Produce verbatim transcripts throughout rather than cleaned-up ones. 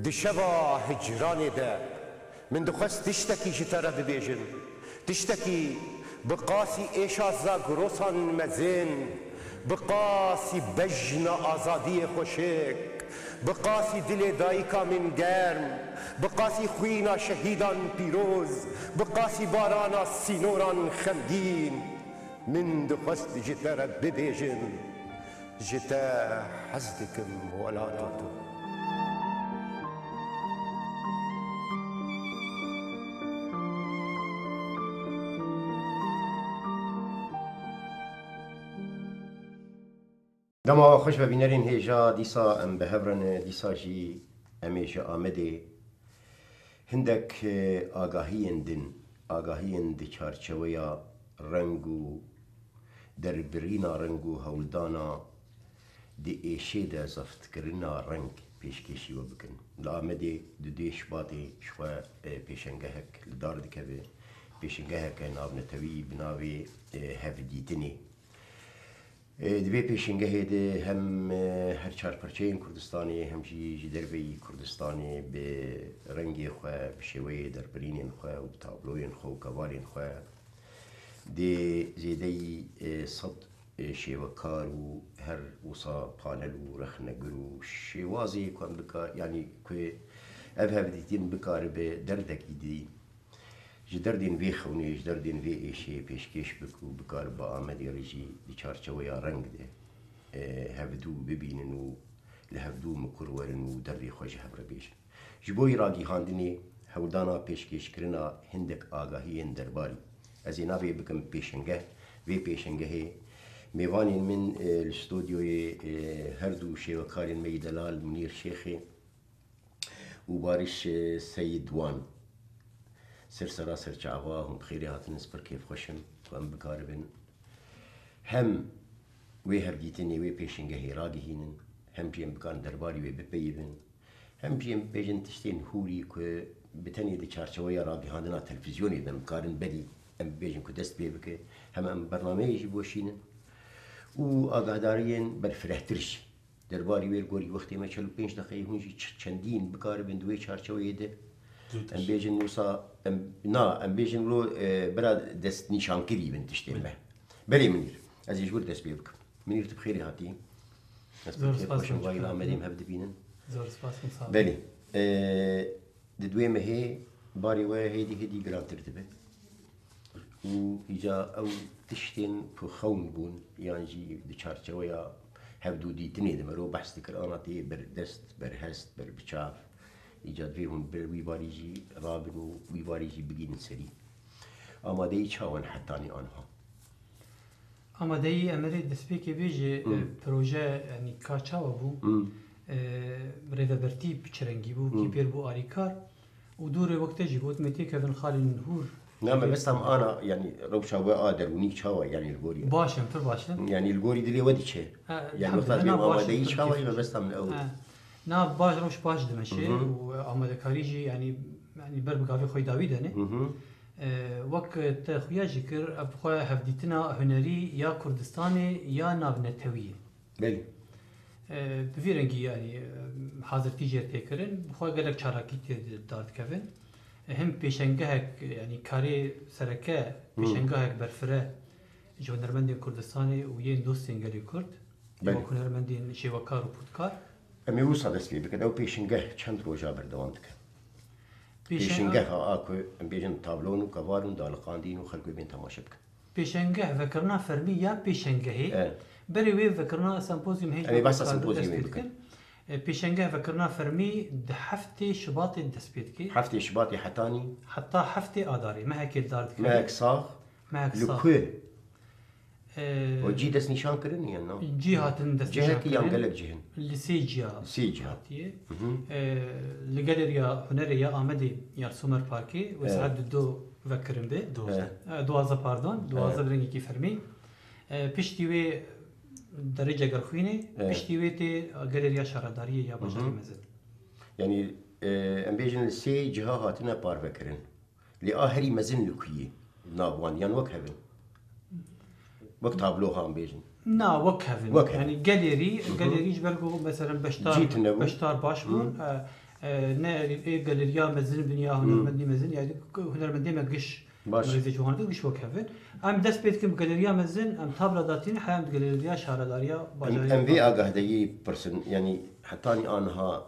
Di şeva hicranê de min dixwest tiştekî ji te re bibêjim. Tiştekî bi qasî êşa zagrosan mezin, bi qasî bejna azadiyê xweşik, bi qasî dilê dayika min germ, bi qasî xwîna şehîdan pîroz, bi qasî barana sînoran xemgîn, min dixwest ji te re bibêjim. Ji te hez dikim, welata tu. Dema we xweş be bînerên hêja, dîsa em bi hev re ne, dîsa jî em ê ji Amedê hindek, e, agahiyên din, agahiyên di çarçeweya reng û derbirîna reng û hewldana di êşê de zeftkirina reng pêşkêşî we bikin. Li Amedê di duyê Şibatê ji xwe, e, pêşengehek li dar dikeve. Pêşengeheke navnetewî bi navê, e, Hevdîtinê. E, di vê pêşengehê de hem, e, her çar perçeyên Kurdistanê, hem jî ji derveyî Kurdistanê bi rengê xwe, bi şêweyê derbirînên xwe û bi tabloyên xwe û kevalên xwe dê zêdeyî, e, sed, e, şêwekar û her wisa panel û rexnegir û şêwazê ku em bika-, yanî ku ev hevdîtin bikaribe derdekî dî ji derdên vê xewnê, ji derdên vê êşê pêşkêş bik û bikaribe Amedê re jî di çarçeweya reng de, e, hevdû bibînin û li hevdû mikur werin û derdê xwe ji hev re bêjin. Ji bo yî ragihandinê, hewldana pêşkêşkirina hindek agahiyên derbarî. Ez ê navê bikim pêşengeh. Vê pêşengehê mêvanên min, e, li stûdyoyê, e, her du şêwekarên me yî delal Munîr Şêxê û Bariş, e, Seyid Wan. Ser sera ser çava hûn bi xêrê hatin, ez pir kêfxweş im ku em bikaribin hem wê hevdîtinê, wê pêşengehê ragihînin, hem jî em bikarin derbarî wê bipeyivin, hem jî em bibêjin tiştên hûrî ku bi tenê di çarçeweya ragihandina televîzyonê de em bikarin berî em bibêjin ku dest pê bike, hem em bernameyê jî biweşînin û agahdariyên berfirehtir jî. Derbarî wê li gorî wextê me çel û pênc deqeyê, hûn jî ç-, çendîn bikaribin di wê çarçeweyê de. Zûtir. Em bêjin wisa, em, na, em bêjin wilo, e, bira destnîşankirî bin tiştên me. Belê Munîr, ez ê ji wir dest pê bikim. Munîr, tu bi xêrê hatî. Ez pir kêfxweş im, vayî li Amedê em hev dibînin. Zor spas, min sağ ol. Belê. E, Di duê mehê barê we hêdî hêdî girantir dibe û îca ew tiştên ku xewn bûn yan jî di çarçeweya hevdûdîtinê de mero behs dikir, ana tê berdest, berhest, berbiçav. Îca divê hûn ber wî barî jî rabin û wî barî jî bigînin serî. Amadeyî çawa in hetanî aniha? Amadeyî Emerê destpêkê bêjê, Hmm. e, proje, yanî ka çawa bû? Hmm. E, rêvebertî bi çi rengî bû, Hmm. kî pêr bû alîkar? Û dû rê wek te jî got, me têkevin xalên hûr. Na, me bestam ana, yanî rewşa we a derûnî çawa, yanî li gorî? Baş in, pir baş in. Yanî li gorî dilê we diçe? Ha, Yanî wexta elhamdülillah, dibê na, baş in, amadeyî pir çawa, kêfxweş. Me bestam li ew. Ha. Na, baş, rewş baş dimeşe Hı hı. û amadekarî jî, yanî, yanî ber bi gavê xwe dawî de ne. Hı hı. E, wek te xuya jî kir, ev xwe hevdîtina hunerî ya Kurdistanê ya navnetewî ye. Belê. E, bi vî rengî, yanî, e, hazirtî jê tê kirin, bi xwe gelek çalakî tê dar dikevin. E, him pêşengehek, yanî karê sereke, Hı. pêşengehek berfireh ji hunermendên Kurdistanê û yên dostên gelê Kurd, Belê. wek hunermendên şêwekar û pirtûkar. Em ê wisa dest pê bikin. Ew pêşengeh çend roja berdewam dike? Pêşe- Pêşengeh a ku em bêjin tablon û keval û daliqandîn û xelk wê bên temaşe bikin. Pêşengeh vekirina fermî ya pêşengehê. E. Berê wê vekirina sempozyum hê Em ê behsa sempozyumê bikin. E, pêşengeh vekirina fermî di heftê Şibatê dest pê dike. Heftê Şibatê hetanî? Heta heftê Adarê. Mehekê li dar dikeve. Mehek sax. Mehek sax. Li ku? Ee, O cî destnîşan kirin yan na? Cî hatin destnîşan Cihekî yan kirin. Gelek cih in? Li sê ciya Sê ciha. hatiye. Hı hı. Ee, li Galeriya Hunerê ya Amedê ya li Somer Parkê wê Evet. saet di do vekirin be. Dozdeh. Evet. Ee, duwazdeh, pardon. Duwazdeh Evet. bi rengekî fermî. Ee, piştî wê derê Cegerxwînê, Evet. piştî wê tê Galeriya Şaredariyê ya Hı hı. Bajarê Mezin. Yanî, e, em bêjin li sê ciha hatine parvekirin. Lê a herî mezin li ku yî nav wan yan wek hev in? Wek tablo ha em bêjin. Na, wek hev in. Wek hev in. Yanî gelêrî, Hı hı. gelêrî ji ber ku, meselen, beşdar, Cî tune bû. beşdar baş bûn, Hı. e, E, ne ê galeriya mezin bin ya hunermendî mezin, yani hunermendê me giş, Baş. Rêzê ciwan de giş wek hev in. Em dest pê dikin bi galeriya mezin, em tabla datînin, heya em di galeriya şaredariya Em, bajarê em vê agahdeyî pirsin, yani hetanî anha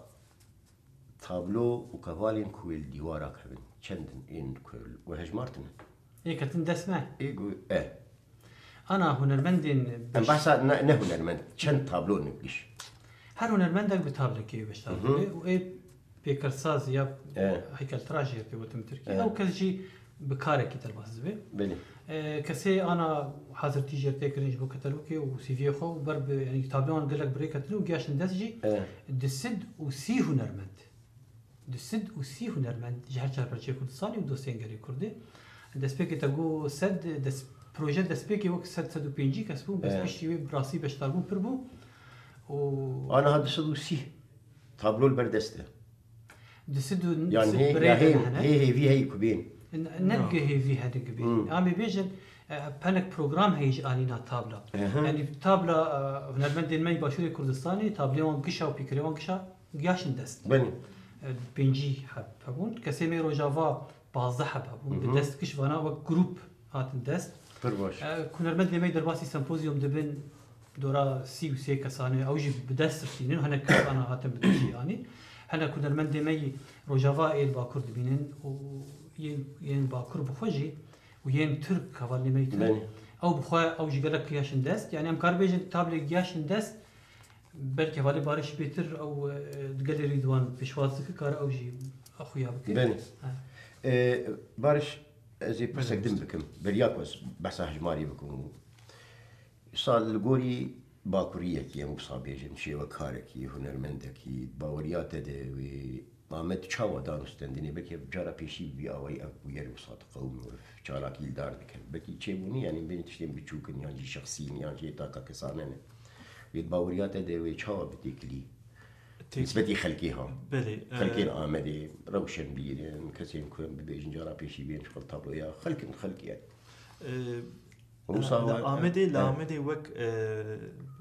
tablo û kevalên ku wê li dîwara kevin, çend in ên ku we hejmartine? Ê ketin dest me. Ê gu-, e. Ana hunermendên Em beş- behsa ne, ne hunermend, çend tablo nigiş. Her hunermendek bi tablekê beşdar Mhm. dibe û ê pêkirsaz ya E. heykeltiraj jê tê gotin bi tirkî. E. Ew kes jî bi karekî derbas dibe. Belê. E, kesê ana hazirtî jê tê kirin ji bo ketelokê û C V'yê xwe û ber bi, yani tabloyan gelek bi rê ketine û giyaştin dest jî E. di sed û sî hunermend. Di sed û sî hunermend ji her çar perçeyê Kurdistanê û dostên gelê Kurdê. Destpêkê te got sed, des-, proje destpêkê wek sed, sed û pêncî kes bû, bes Evet. piştî wê bi rastî beşdarbûn pir bû. Û Aniha du sed û sî tablo li ber dest e. Du sed û Yani sî hê, birê ya hê, hene. hê hêvî heyî ku bên. N-, ne Ya. gi hêvî hene gi bên. Hmm. Em ê bêjin, e, penek program heye ji alîna tabla. Ehe. Yani tabla, e, hunermendên me yê Başûrê Kurdistanê, tablê wan gişa û pîkirê wan gişa giyaştin dest. Belê. E, pêncî heb hebûn. Kesê me Rojava pazdeh heb hebûn. Bi Mhm. dest giş vana wek grup hatin dest. Pir baş. E, hunermendê me derbasî sempozyum dibin dora sî û sê kesan e. Ew jî bi dest tînin. Hinek kesana hatin bi destî anî. Hinek hunermendê me yê Rojava ê li Bakur dibînin û yên, yên Bakur bi xwe jî û yên Tirk hevalên me yê Tirk. Belê. Ew bi xwe, ew jî gelek giyaştin dest. Yani em kar bêjin tablê giyaştin dest. Belkî hevalê Bariş bêtir ew, e, di gelê Rîdwan pêşwaz dike, kare ew jî xuya bike. Belê. Ha. E, Bariş, ez ê pirsek Belê. din bikim. Beriya ku ez behsa hejmarî bikim. Sal li gorî bakuriyekî, em wisa bêjin, şêwekarekî, hunermendekî, baweriya te de wê Amed çawa dan û stendinê, belkî cara pêşî bi vî awayî ev bûyer wisa diqewime û çalakî li dar dike. Belkî çêbûnî, yanî bên tiştên biçûk in, yan jî şexsî in, yan jî taka kesane ne. Wê di baweriya te de wê çawa bi têkilî? Têk- Nisbetî xelkê ha. Belê, e, Xelkên Amedê, rewşenbîr in, kesên ku em bibêjin cara pêşî bên ji xwe tabloya xelk in, xelk yani. E, Wisa Li wa- Amedê, li e. Amedê wek, e,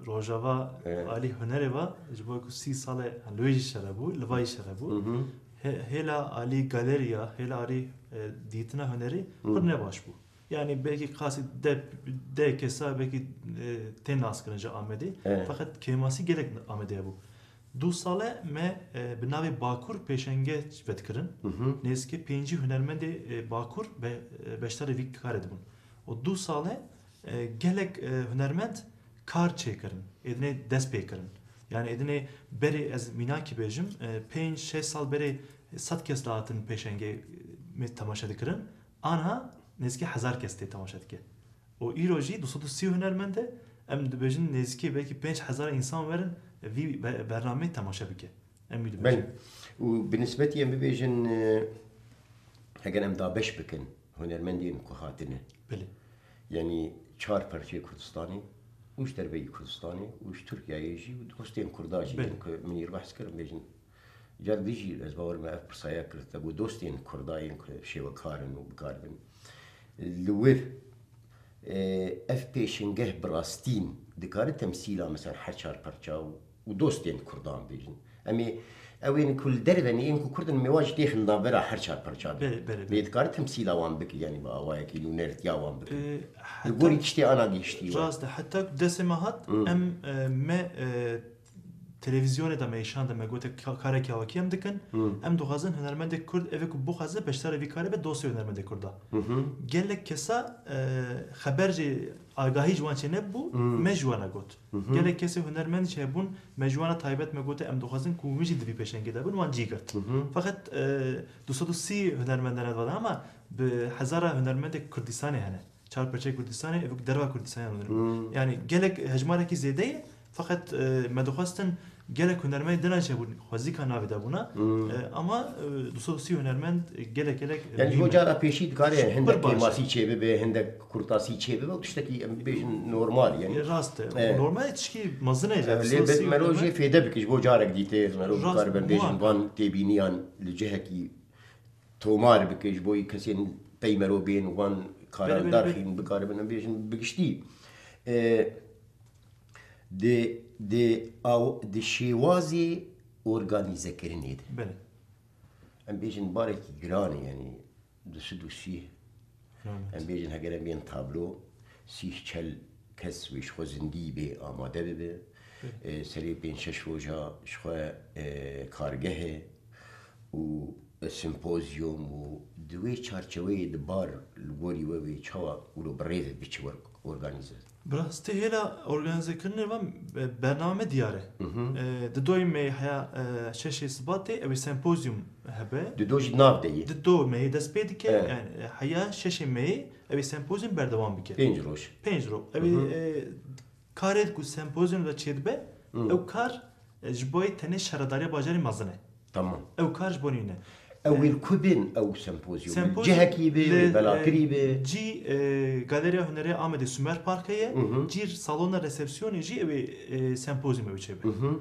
Rojava E. alî hunerê va, ji bo ku sî sal e, li wê jî şere bû, li vayî şere bû. Hı hı. He-, hêla alî galeriya, hêla alî, e, dîtina hunerî Hı. pir nebaş bû. Yani belkî qasî de, de kesa belkî, e, tên naskirin ji Amedê. E. Feqet kêmasî gelek Amedê hebû. Du sale me, e, bi navê Bakur pêşenge vedikirin. Hı hı. Nêzîkî pêncî hunermendê, e, Bakur be-, e, beşdarê vî karê dibûn. Û du sale, e, gelek, e, hunermend kar çêkirin, êdinê dest pê kirin. Yani êdinê berê ez mînakî bêjim, e, pênc şeş sal berê sed kes dihatin pêşengê, e, me temaşe dikirin. Anha nêzîkî hezar kes tê temaşe dike. Û îro jî du sed û sî hunermend e, em dibêjin nêzîkî belkî pênc hezar însan werin vî be-, bernameyê temaşe bike. Em wî dibêjin. Belê. Û bi nisbetî em bibêjin, e, heger em dabeş bikin hunermendên ku hatine. Belê. Yanî çar perçeyê Kurdistanê û ji derveyî Kurdistanê û ji Tirkiyeyê jî û dostên Kurda jî Belê. yên ku min îro behs kirin bêjin. Car dî jî ez bawer me ev pirsaya kir, te got dostên Kurda yên ku şêwekar in û bikaribin. Li wir, e, ev pêşengeh bi rastîn dikare temsîla mesela her çar perça û, û dostên Kurdan bêjin. Em ê, ew ên ku li derve ne, ên ku Kurd in, em ê wan jî têxin navbera her çar perça de. Belê, belê, Lê belê. dikare temsîla wan bike, yanî bi awayekî nûnertiya wan bike. E, Li heta gorî tiştê ana gihiştî we. Rast e, heta ku destê me hat, Hmm. em, e, me, e, televîzyonê de me îşan de me gote ka-, karekî awakî em dikin. Hmm. Em dixwazin hunermendê Kurd evê ku bixwaze beşdarê vî karê be dostê hunermendê Kurda. Hı hı. Gelek kesa, e, xeber jî agahî ji wan çênebû, Hmm. me ji wan re got. Hı hı. Gelek kesê hunermend jî hebûn, me ji wan re taybet me gote em dixwazin ku hûn jî di vî pêşengê de bin, wan cî girt. Hı hı. Feqet, e, du sed û sî hunermendane divadan ama bi hezara hunermendê Kurdistanê hene. Çar perçeyê Kurdistanê, ev derva Kurdistanê rûnin. Hmm. Yani gelek hejmarekî zêde ye, feqet, e, me dixwestin gelek hunermendê din jî hebûn, xwezîka navê de bûna. Hmm. E, ama, e, du sed û sî hunermend, e, gelek, gelek, e, Yani ji bo cara pêşî dikare hindek pêmasî çêbibe, hindek kurtasî çêbibe û tiştekî em bibêjin normal yani. E, rast e. E. Normal e, tişkî mezin e. E, lê mero jê fêde bike ji bo carek dî tê, mero bikaribe bêjin van têbîniyan li cihekî tomar bike ji bo kesên pey mero bên û van karan Belê, belê, belê. derxîn bikaribin em bêjin bi giştî. E, di, di aw-, di şêwazê organîzekirinê de. Belê. em bêjin barekî giran e, yanî du sed û sî, em bêjin heger em bên tablo, sîh çel kes wê ji xwe zindî bê, amade bibe. E, serê pênc şeş roja ji xwe, e, kargeh e û simpozyum û di wê çarçeweyê de bar li gorî we wê çawa wilo bi rê ve biçe wer organîze? Bi rastî hêla organîzekirinê van, e, bername diyar e. Hı hı. E, di doyê meyê heya, e, şeşê Sibatê ew ê sempozyum hebe. Di do jî nav de ye. Di do meyê dest pê dike, Evet. yani, e, heya şeşê meyê ew ê sempozyum berdewam bike. Pênc roj. Pênc roj. Ew ê, Hı hı. e, karê ku sempozyum de çêdibe, Hı. ew kar, e, ji bo yê tenê şaredariya bajarê mezin e. Tamam. Ew kar ji bo nîne. Ew wê li ku bên ew sempozyum? Sempozyum Cihekî bê, li, wê belatî e, bê? Cî, e, Galeriya Hunerê Amedê Sümer Parkê ye. Hı hı. Cî salona resepsiyonê jî ew ê, e, sempozyum ew çêbe. Hı hı.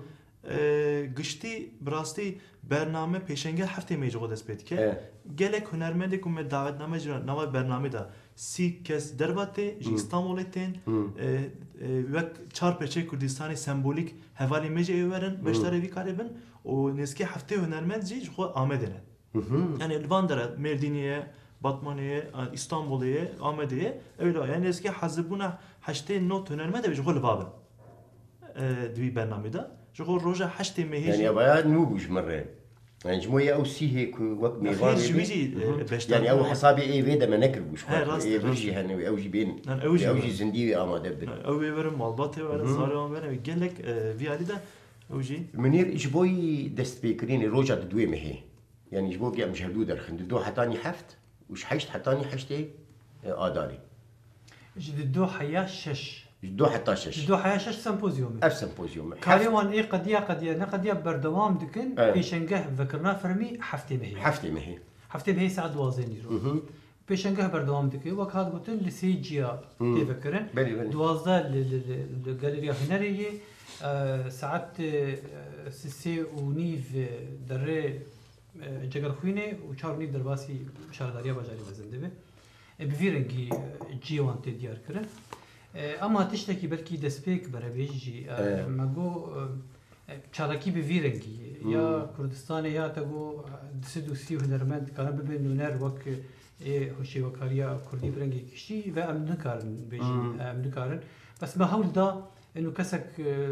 E, giştî, bi rastî bername pêşenge heftê meyê ji xwe dest pê dike. E. Gelek hunermendê ku me davetname ji nava bernamê de sî kes derva tê, ji Hı. Îstanbulê tên, Hı. e, e, wek çar perçeyê Kurdistanê sembolîk hevalên me jî ê werin, Hı. beşdarê vî karê bin û nêzîkî heftê hunermend jî ji xwe Amedê ne. Hı hı. Yani li van dere Mêrdînê ye, Batmanê ye, Îstanbulê ye, Amedê ye, ew la, yani nêzîkî hezibûna heştê nod hunermend ew ji xwe li va bin. E, di vî bernamê de. Ji xwe roja heştê mehê Yani jî ya bayağı nû bû ji min re. Yani ji bo ye ew sîhê ku wek Ya mêvan xêr wê ji wî bî. jî, Hı hı. e, beşdar Yani ew bûne. hesabê ê vê de me nekir bû ji xwe. He, rast e, Ev rast jî e. hene wê, ew jî bên. Yani ew jî Ew were. jî zindî wê amade bin. Yani ew ê werin malbatê were, Hı hı. zarê wan were, gelek, e, vî alî de ew jî. Minêr ji bo yî destpêkirinê roja di duê mehê. Yani ji bo vî em ji hevdû derxin. Di do hetanî heft û ji heşt hetanî heştê, e, Adarê. Ji di do heya şeş. Ji do heta şeş. Ji do heya şeş sempozyum e. Ev sempozyum e. Karê Heft- wan ê qediya qediya ne qediya berdewam dikin. Evet. Pêşengeh vekirina fermî heftê mehê. Heftê mehê. Heftê mehê saet duwazdeh nîro. Hı hı. Pêşengeh berdewam dike. Wek hat gotin li sê ciya Hı. tê vekirin. Belê, belê. Duwazdeh li, li, li, li Galeriya Hunerê yê, e, saet, e, sê û nîv derê e, Cegerxwînê û çar û nîv derbasî şaredariya bajarê mezin dibe. E, bi vî rengî, e, cihê wan tê diyar kirin. E, ema tiştekî belkî destpêk berebêj jî, e, Evet. me got, e, çalakî bi vî rengî ye. Ya Hmm. Kurdistanê ya te got, e, du sed û sî hunermend dikarin bibin nûner wek, e, ê hoşêwekariya Kurdî bi rengê giştî ve em nikarin bêjin, Hmm. em nikarin. Bes me hewl da Eno kesek, e,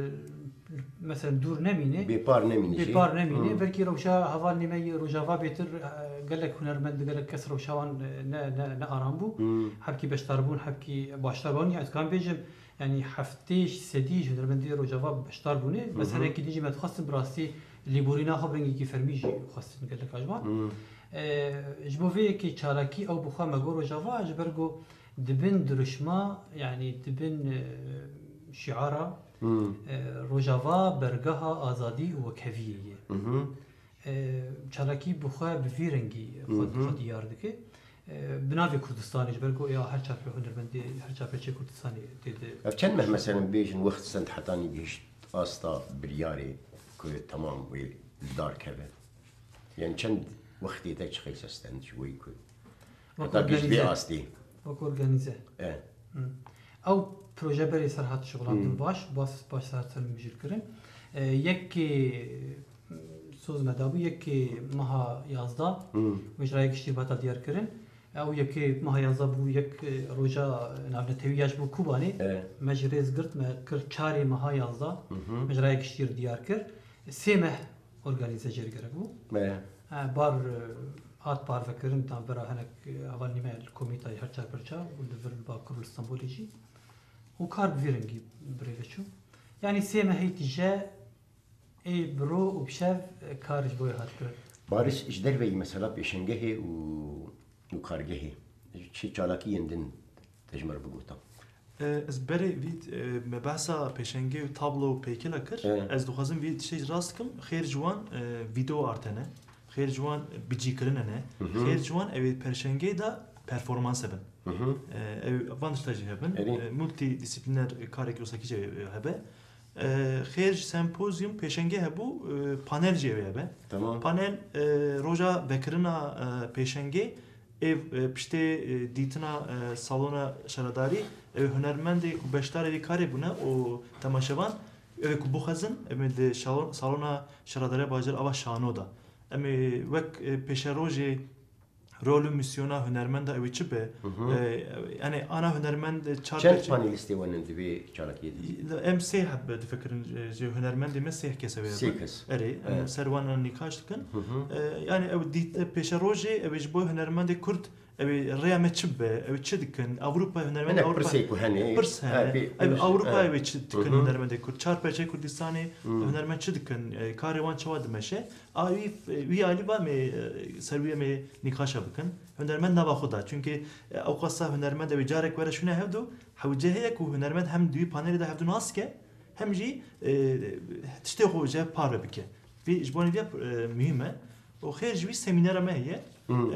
mesela dûr nemîne. Bêpar nemîne jî. Bêpar nemîne. Hmm. Belkî rewşa hevalnî me yê Rojava bêtir, e, gelek hunermend, gelek kes rewşa wan, e, ne, ne, ne aram bû. Hmm. Hebkî beşdarbûn, hebkî başdarbûn. Ya ez karim bêjim, yanî heftê sedî ji hunermendê Rojava beşdar bûne. Hı hı. Meselekî din jî me dixwestin bi rastî lêborîna xwe bi rengekî fermî jî xwestin gelek ji wan. Hmm. E, ji bo vê yekê çalakî ew bi xwe me got Rojava, ji ber ku Di bin dirûşma, yanî di bin, e, şiara, Hmm. e, Rojava bergeha azadî û wekheviyê ye. Mhm. E, çalakî bi xwe bi vî rengî xwe, Mhm. xwe diyar dike. E, bi navê Kurdistanê ji ber ku ya her çar pê hunermendê, her çar perçê Kurdistanê tê de. Ev çend meh mesela bêjin wext send hetanî gihişt asta biryarê ku temam wê li dar keve? Yani çend wextê te çi qeyse stend ji wê ku Wek heta gişt vê organîze. Astê? Wek organîze. E. Hı. Ew proje berê ser hat şixulandin Hmm. baş, baş, baş ser hat ser mijûl kirin. E, yekê, soz me dabû, yekê meha yazdeh, Hmm. mijraya giştî bata diyar kirin. Ew yekê meha yazdeh bû, yek, e, roja navnetewî ya ji bo Kubanê. E. Me ji rêz girt, me kir çarê meha yazdeh, Hı hı. mijraya giştî diyar kir. Sê meh organîze jê re gerek bû. Me. E, bar, e, hat parvekirin, navbera hinek, e, hevalnî me li komîtayê her çar perça û li vir li Bakur û li Stenbolê jî. Û kar bi vî rengî bi rê ve çû. Yanî sê mehê tije ê bi ro û bi şev, e, kar ji bo yê hat kirin. Baris ji derveyî mesela pêşengehê û, û kargehê çi çalakiyên din te ji me re bigota? E, ez berê vî, e, me behsa pêşengê û tablo û pêkila kir. E. Ez dixwazim vî tiştê jî rast bikim. Xêr ji wan, e, vîdeo artene. Xêr ji wan bicîkirinene. Hı hı. Xêr ji wan ew ê perşengê de performans hebin. Hı hı. E, ew van tişta jî hebin. Erê. E, multidisiplîner karek wisa kî jî hebe. E, xêr ji sempozyum pêşengê hebû, e, panel jî ew ê hebe. Tamam. Panel, e, roja vekirina, e, pêşengê, ê, e, piştê, e, dîtina, e, salona şaredarî, ew hunermendê ku beşdarê vê karê bûne û temaşevan, ew ê ku bixwezin, em ê di şalo-, salona şaredariya bajar ava Şano de. Em ê wek, e, pêşerojê rol û misyona hunermenda ew ê çi be? Hı hı. E, yani ana hunermend çar Çend panelîstê wenin di vê çalakiyê de? Em sê heb difikirin, e, ji hunermendê me sê kes ew ê. Sê kes. Erê, em ser wan nîqaş dikin. Hı hı. E, yani ew dît, pêşerojê ew ê ji bo hunermendê Kurd ew ê rêya me çi be, ew çi dikin, Ewropa, hunermendê Ewropa. Pirsê ku hene. Pirs hene. Ev Ewropa ew ê çi dikin, hunermendê Kurd. Çar perçeyê Kurdistanê hunermend çi dikin, e, karê wan çawa dimeşe. A wî, wî alî ba me, e, ser wî em ê nîqaşa bikin. Hunermend nava xwe da. Çunkî, e, ewqasa hunermend ew ê carek were şûne hevdu, hewce heye ku hunermend hem di wî panelê de hevdu nas ke, hem jî, e, tiştê xwe ji hev parve bike. Vî ji bo vî, e, muhîm e. Û xêr ji wî semînera me heye.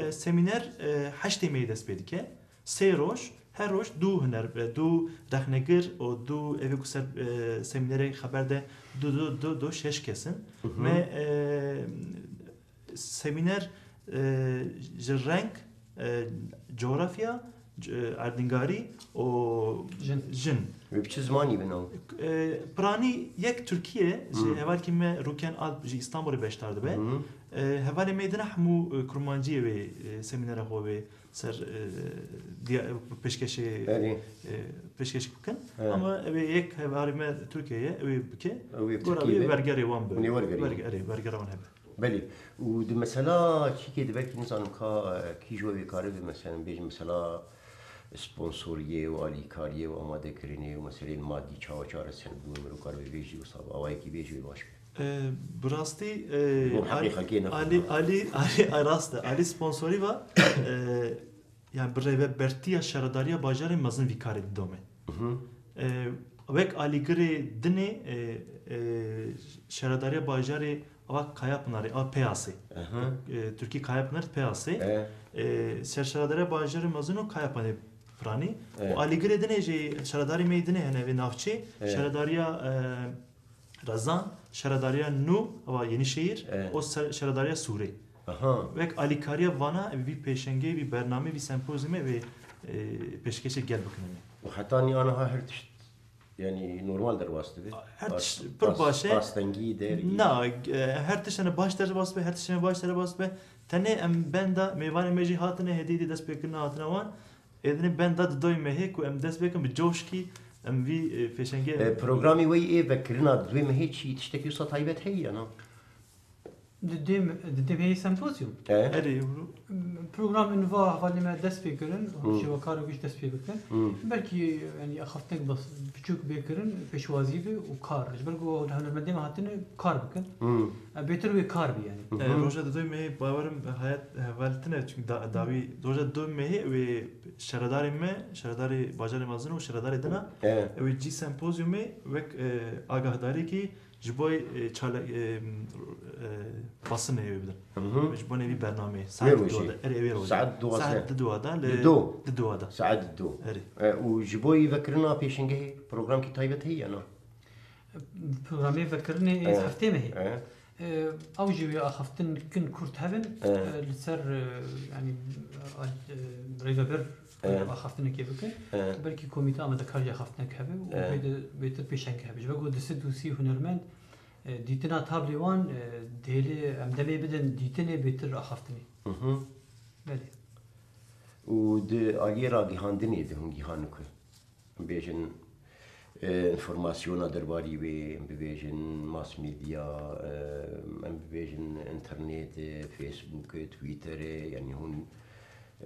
E, semîner, e, heştê meyê dest pê dike. Sê roj, her roj du huner, e, du rexnegir û du evê ku ser, e, semînerê xeber de du, du, du, du şeş kes in. Me, e, semîner, e, ji reng, e, coğrafya, c-, e, erdnîgarî û jin. Jin. Wê bi çi zimanî bin ew? E, piranî yek Tirkiye, ji hevalkî me Rûken Alp ji Îstanbulê beşdar dibe. Hı hı. E, hevalê me dina hemû, e, kurmanciyê wê, e, semînera xwe wê ser, e, diya-, pêşkêşê, Erê. e, pêşkêş bikin. He. Ama ew ê yek hevalê me Tirkiye ye, ew ê bike. Ew ê Gora Tirkiye wê be. Wergerê wan be. Hûn ê wergerê. Werge-, erê, wergera wan hebe. Belê. Û di mesela çîkê di belkî nizanim ka, e, kî ji we vê karê be, mesela, bêjin mesela sponsoriyê û alîkariyê û amadekirinê û meseleyên madî çawa çareser bû, mirov kar be vê jî wisa be, awayekî vê jî wê baş be. E, bi rastî, e, Bo heqê al-, xelkê ne alî, xwe. Alî, alî, ay, rast e. Alî sponsorî va, e, yani bi rêvebertiya şaredariya bajarê mezin vî karê didome. Mhm. E, wek alîgirê dinê, e, e, şaredariya bajarê ava Kayapınarê, a Peyasê. Aha. E, Tirkî Kayapınar Peyasê. E. E, ser şaredariya bajarê mezin û Kayapınarê piranî. E. Û alîgirê dinê jî şaredarî me dinê hene vê navçê. E. Şaredariya, e, Rezan, şaredariya Nû, ava Yenişehir, E. û ser-, şaredariya Sûrê. Aha. Wek alîkariya vana, vî pêşengê, vî bernamê, vî sempozyumê, vê, e, pêşkêşê gel bikin. Û heta niha niha her tişt, yani normal derbas dibe? Her tişt Rast-, pir rast-, baş e. Rastengî, dergî? Na, e, her tişt hene baş derbas be, her tişt hene baş derbas be. Tenê em benda mêvanê me jî hatine, hêdî dî dest pê kirine hatine wan. Êdinê benda di doy mehê ku em dest pê kin bi coşkî em vî, e, pêşengê E, programê we yê vekirina di doy mehê çi tiştekî wisa taybet heye ya na? Di dê me-, di dê mehê sempozyum. E? Erê, bro. Program in va hevalê me dest pê kirin, Hmm. şêwekar û giş dest pê bikin. Hmm. Belkî, yani, axaftinek bas-, biçûk bê kirin, pêşwazî be û kar. Ji ber ku hunermendê me hatine kar bikin. Hmm. E, bêtir wê kar bî, yani. E, roja di doy mehê bawerim hayat hevaltine, çünkü da-, dawî roja di doy mehê wê şaredarê me, şaredarê bajarê mezin û şaredarê dina, Evet. wê cî sempozyumê wek, e, agahdarîkî ji bo, e, çale-, e, e, basine wê bidin. Hı hı. Ji bo nevî bernameyê. Saet Wê rojê. Duwa da. Erê, wê rojê. Saet duwa Saet se. Di duwa da, li Di do. Di duwa da. Saet di do. Erê. E, û ji bo vekirina pêşengehê programkî taybet heye ya na? Programê vekirinê ê Evet. heftê me hê. Evet. E, ew jî wê axaftin kin kurt hebin, Evet. e, li ser, e, yani, e, rêveber Evet. axaftinekê bikin. Evet. Belkî komîte amadekar jî axaftinek hebe û Evet. bêde-, bêtir pêşeng hebe. Ji ber ku du sed û sî hunermend, e, dîtina tablê wan, e, dihêlê em demê bidin dîtinê bêtir axaftinê. Hı hı. Belê. Û di aliyê ragihandinê de hûn gihan ku? Em bêjin, e, informasyona derbarî wê, em bibêjin mass media, e, em bibêjin internet, e, Facebook, e, Twitter, e, yani hûn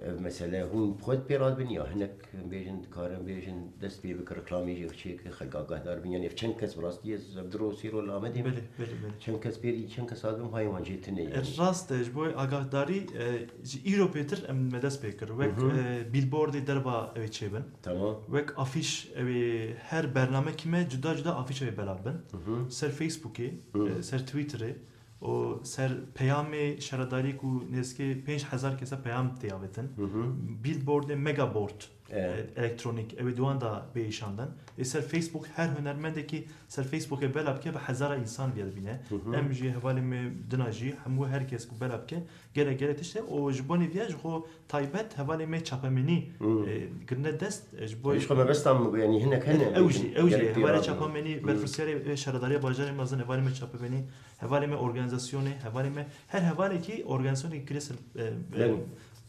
ev mesele hûn bi xwe pê radibin ya hinek em bêjin dikarin bêjin dest pê bike reklamê jî çêke xelk agahdar bin, yani ev çend kes bi rastî ez ev diro sîro li Amedê Belê, belê, belê. çend kes pê çend kes radibin hayê wan jê tune yani. Rast e, ji bo agahdarî, e, ji îro pêtir em me dest pê kir. Wek, Hı hı. e, billboardê derva ew ê çêbin. Tamam. Wek afîş, ew ê her bernamekî me cuda cuda afîş ew ê belav bin. Hı hı. Ser Facebookê, Hı. e, ser Twitterê û ser peyamê şaredarî ku nêzîkê pênc hezar kesa peyam tê avêtin. Hı hı. Billboardê megaboard. e, elektronîk, ew ê di wan de bê îşandin. Ê ser Facebook her hunermendekî ser Facebookê bela bike bi hezara însan viya dibîne. Em jî hevalê me dina jî hemû her kes ku bela bike gelek gelek tişt e û ji bonê viya ji xwe taybet hevalê me çapemenî, e, kirine dest, e, ji bo Ji xwe mebestan min got, yanî hinek hene, ew jî, ew jî gerek pê hevalê rabin. Çapemenî berpirsiyarê, e, şaredariya bajarê mezin, hevalê me çapemenî, hevalê me organîzasyonê, hevalê me her hevalekî organîzasyonekî kirê ser, e, e, Belê.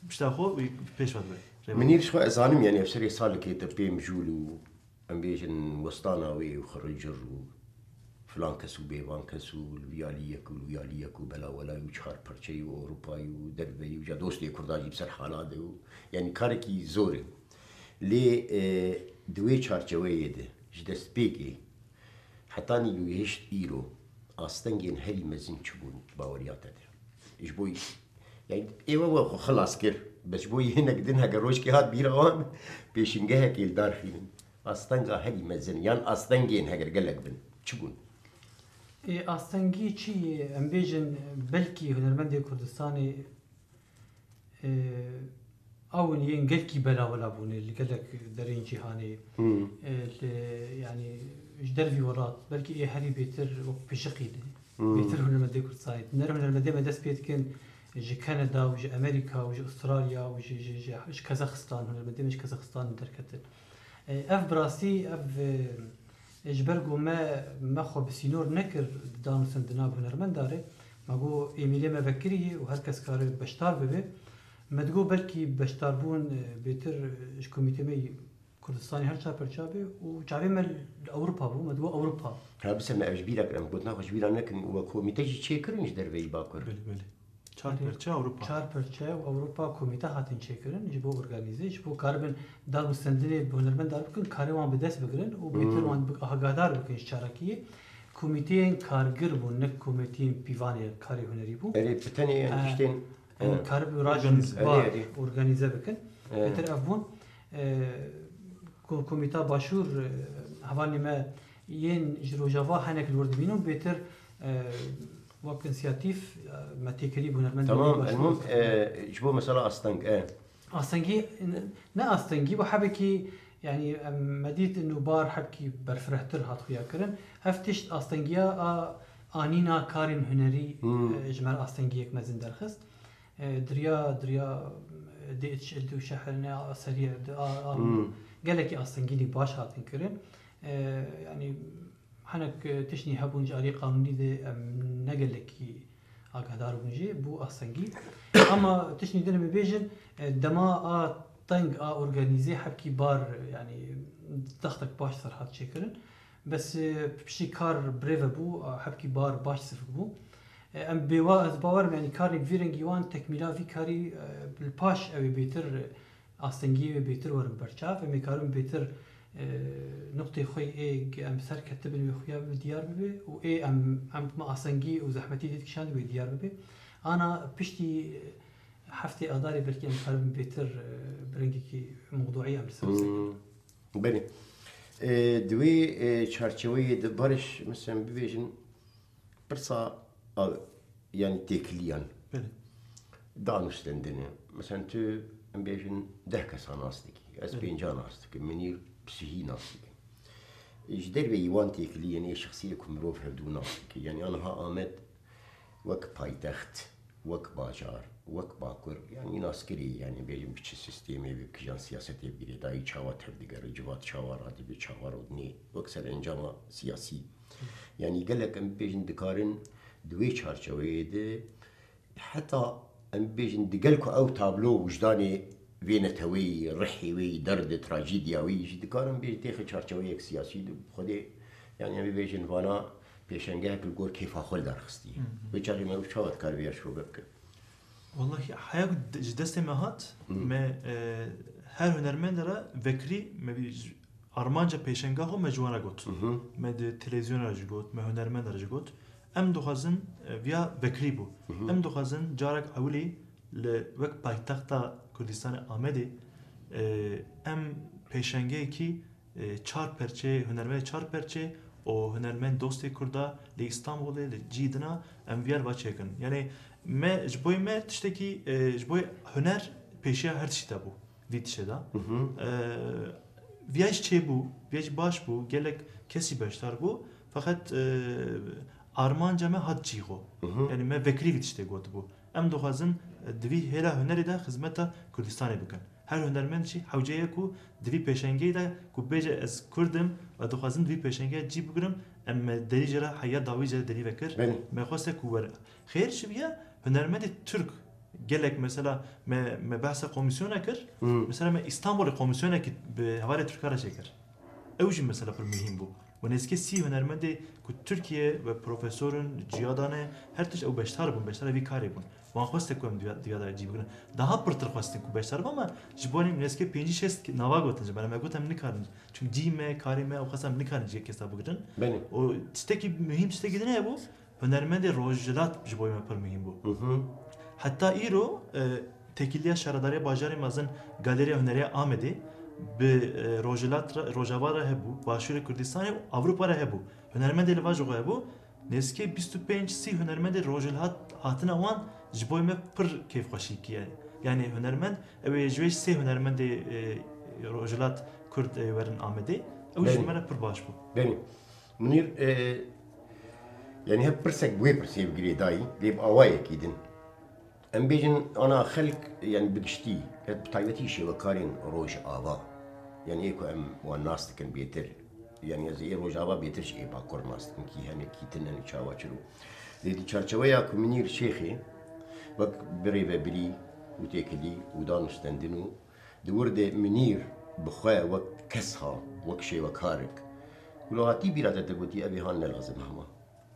Pişta xwe wî pêş ve dibe. Rêber. Minîr, ji xwe ez zanim, yanî ev serê salekê te pê mijûl û em bêjin westana wê û xiricir û filan kes û bêvan kes û li vî alî yek û li wî alî yek û bela welay û çar perçeyî û Ewropayî û derveyî û ja dostê Kurda jî bi ser hala de û yanî karekî zor e. Lê, e, di wê çarçeweyê de ji destpêkê hetanî û hişt îro astengên herî mezin çi bûn baweriya te de? Ji bo, yani, êwe we xwe xilas kir. Bes ji bo hinek din heke rojkê hat bîra wan, pêşingehekê li dar xînin. Astenga herî mezin, yan astengên heger gelek bin, çi bûn? Ê, astengî çi ye? Em bêjin, belkî hunermendê Kurdistanê, e, ew in yên gelkî belawela bûne li gelek derên cîhanê. Hmm. E, li, yani, ji dervî welat, belkî ê herî bêtir wek pijiqî ne. Hmm. Bêtir hunermendê Kurdistanê. Huner-, hunermendê me dest pê dikin ji Kanada û ji Amerîka û ji Australya û ji, ji, ji, ji Kazaxistan, hunermendê me ji Kazaxistan derketin. E, ev bi rastî, ev, e, ji ber ku me, me xwe bi sînor nekir di danûstendina bi hunermenda re, me got, Êmîlê me vekirî ye û her kes kare beşdar bibe. Me digot belkî beşdarbûn, e, bêtir, e, ji komîtê me yî Kurdistanê her çar perça be û çavê me li Ewropa bû, me digot Ewropa. Ha, bise me ev ji bîra kir, em gotina xwe ji bîra nekin û we komîte jî çêkirin ji derveyî Bakur. Belê, belê. Çar Erê, perçe Ewropa. Çar perçe û Ewropa komîte hatin çêkirin ji bo organîze, ji bo karibin danûstendinê bi hunermend dar bikin, karê wan bi dest bigirin û bêtir Hmm. wan bi-, agahdar bikin ji çalakiyê. Komîteyên kargir bûn, ne komîteyên pîvanê karê hunerî bû. Erê, bi tenê em Eh, tiştên, em eh. karibin rajin Organîze. bar Erê, erê. organîze bikin. Eh. Bêtir ev bûn. Eh, ko-, komîta Başûr, eh, hevalê me yên ji Rojava hinek li wir dibînin, bêtir, e, wek însiyatîf, e, me têkilî bi hunermendê Tamam, wê Başûr elmûm, dixin. E, ji bo mesela asteng, e. Astengî, ne astengî, bu hebekî, yani, em, me dît nûbar hebkî berfirehtir hat xuya kirin. Ev tişt astengiya a anîna karên hunerî, Hmm. e, ji me re astengiyek mezin derxist. E, diriya, diriya, e, D H L D û şehrine a serî, a, a, Hmm. gelekî astengînî baş hatin kirin. E, yani, hinek, e, tiştî hebûn ji alî qanûnî de em ne gelekî agahdar bûn jî, bû astengî. Ama tiştî din em bêjin, e, dema a teng a organîzê hebkî bar, yani, dextek baş ser hat çêkirin. Bes, e, piştî kar birêve bû, a, hebkî bar baş sivik bû. E, em bêwa-, ez bawer im, yani, karên vî rengî wan tekmîla vî karî, e, li paş ew ê bêtir, e, astengiyê wê bêtir werin berçav. Em ê karin bêtir, e, nuqtê xwe ê em ser ketibin wê xuya bibe diyar bibe û ê em, em ma astengî û zehmetî dê dikişand wê diyar bibe. Ana piştî, e, heftê Adarê belkî em karibin bêtir, e, bi rengekî mewduî em li ser Hmm. bisekinin. Belê. E, di wê, e, çarçeweyê de Barış, mesela bibêjin, pirsa, a, yani têkiliyan. Belê. Danûstendine. Mesela tu, em bêjin, deh kesa nas dikî. Ez Belê. pênca nas dikim. Minîr sihî nas dikim. Ji derveyî wan têkiliyên ê şexsiyê ku mirov hevdû nas dike. Yani aniha Amed wek paytext, wek bajar, wek bakur, yani naskirî, yani bêjin bi çi sîstemê, bi kijan siyasetê bi girêdayî, çawa tevdigere, civat çawa radibê, çawa rûdinê, wek serencama siyasî. Yani gelek em bibêjin dikarin di wê çarçeweyê de heta em bibêjin digel ku ew tablo wijdanê vê neteweyî, rihê wê, derdê, trajîdiya wê jî dikarin bêjin têxe çarçeweyek siyasî de Xwedê, yani em bibêjin vana pêşengehek li gor kêfa xwe li dar xistiye. Hı hı. Vê çaxê me ew çawa dikare vê ya şobe bike? Wallahî heya ku de-, ji destê me hat, Hı. me, e, her hunermendê re vekirî me bî ji armanca pêşenga xwe me ji wan re got. Hı hı. Me di televîzyona re jî got, me hunermenda re jî got. Em dixwazin, e, viya vekirî bû. Hı hı. Em dixwazin carek ewilî li wek paytexta Kurdistanê Amedê, e, em pêşengeyekî, e, çar perçe, hunermend çar perçe û hunermend dostê Kurda li Îstanbulê, li cî dina em viya li va çêkin. Yani me, ji boyê me tiştekî, e, ji boyê huner pêşiya her tiştî de bû. vî tiştê de. E, viya jî çêbû, viya jî baş bû, gelek kesî beşdar bû, feqet, e, armanca me hat cî xwe. Yanî me vekirî vî tiştê gotibû. Em dixwazin, e, di vî hêla hunerê de xizmeta Kurdistanê bikin. Her hunermend jî hewce ye ku di vî pêşengeyê de ku bêje ez Kurd im ve dixwazim di vî pêşengeyê cî bigrim, em me derî jê re heya dawî jê re derî vekir. Belê. Me xweste ku were. Xêr çi biye, hunermendê Tirk gelek mesela me, me behsa komisyona kir. Hmm. Mesela me Îstanbulê komisyonekî bi hevalê Tirka re çêkir. Ew jî mesela pir muhîm bû. Û nêzîkê sî hunermendê ku Tirkiye ve profesor in, ciya dane, her tişt ew beşdar bûn, beşdara vî karê bûn. Wan xweste ku em diya, diya de cî bigirin. Daha pirtir xwestin ku beşdar bin, ama ji bo nêzîkê pêncî şêst nava gotin ji me re. Me got em nikarin. Çünkü cî me, karê me, ew xwest em nikarin cî kes de bigirin. Belê. Û tiştekî muhîm, tiştekî din hebû. Hunermendê rojhilat ji bo me pir muhîm bû. Hı hı. Heta îro, e, têkiliya şaredarê bajarê mezin Galeriya Hunerê ya Amedê bi, e, rojhilat re, Rojava re hebû, Başûrê Kurdistanê û Ewropa re hebû. Hunermendê li va ji xwe hebû. Nêzîkê bîst û pênc sî hunermendê rojhilat hatina wan ji bo me pir kêfxweşî kiye. Yani hunermend, ew ê ji wê sê hunermendê, e, rojhilat Kurd, e, werin Amedê. Ew ji Belê. me re pir baş bû. Belê. Munîr, e, yani hep pirsek bi wê pirsê bi girêdayî, lê bi awayekî din. Em bêjin ana xelk, yani bi giştî, bi taybetî şêwekarên Rojava. Yani ê ku em wan nas dikin bêtir. Yani ez ê Rojava bêtir ji ê Bakur nas dikim, kî hene, kî tune, çawa, çilo. Lê di çarçeweya ku Munîr Şêxê wek birêvebirî û têkilî û danûstendin û Di wir de Munîr bi xwe wek kes ha, wek şêwekarek. Ku lo hatî bîra te, te gotî, ev ê han ne lazim hema.